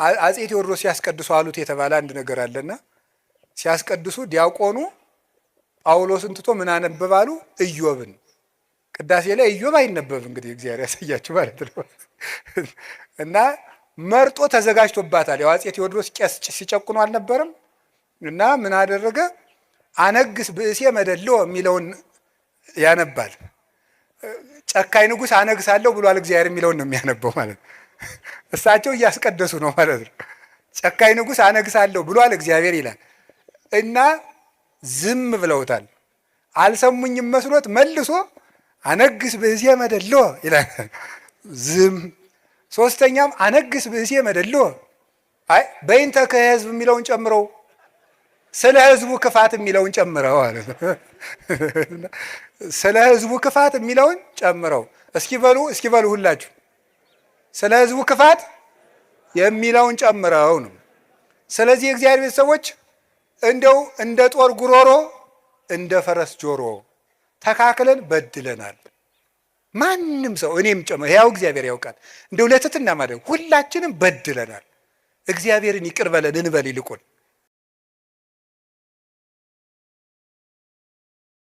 አፄ ቴዎድሮስ ሲያስቀድሱ አሉት የተባለ አንድ ነገር አለና ሲያስቀድሱ ዲያቆኑ ጳውሎስን ትቶ ምን አነበብ አሉ? ኢዮብን። ቅዳሴ ላይ ኢዮብ አይነበብ፣ እንግዲህ እግዚአብሔር ያሳያችሁ ማለት ነው። እና መርጦ ተዘጋጅቶባታል። ያው አፄ ቴዎድሮስ ቄስ ሲጨቁኑ አልነበረም? እና ምን አደረገ? አነግስ ብእሴ መደሎ የሚለውን ያነባል። ጨካኝ ንጉሥ አነግሳለሁ ብሏል እግዚአብሔር የሚለውን ነው የሚያነበው ማለት ነው። እሳቸው እያስቀደሱ ነው ማለት ነው። ጨካኝ ንጉሥ አነግሳለሁ ብሏል እግዚአብሔር ይላል እና ዝም ብለውታል። አልሰሙኝም መስሎት መልሶ አነግስ ብእሴ መደሎ ይላል። ዝም። ሶስተኛም አነግስ ብእሴ መደሎ፣ አይ በይንተ ከህዝብ የሚለውን ጨምረው፣ ስለ ህዝቡ ክፋት የሚለውን ጨምረው አለ። ስለ ህዝቡ ክፋት የሚለውን ጨምረው። እስኪ በሉ፣ እስኪ በሉ ሁላችሁ፣ ስለ ህዝቡ ክፋት የሚለውን ጨምረው ነው። ስለዚህ የእግዚአብሔር ቤተሰቦች እንደው እንደ ጦር ጉሮሮ እንደ ፈረስ ጆሮ ተካክለን በድለናል። ማንም ሰው እኔም ጨምሮ ሕያው እግዚአብሔር ያውቃል። እንደው ለትትና ማለት ሁላችንም በድለናል። እግዚአብሔርን ይቅር በለን እንበል ይልቁን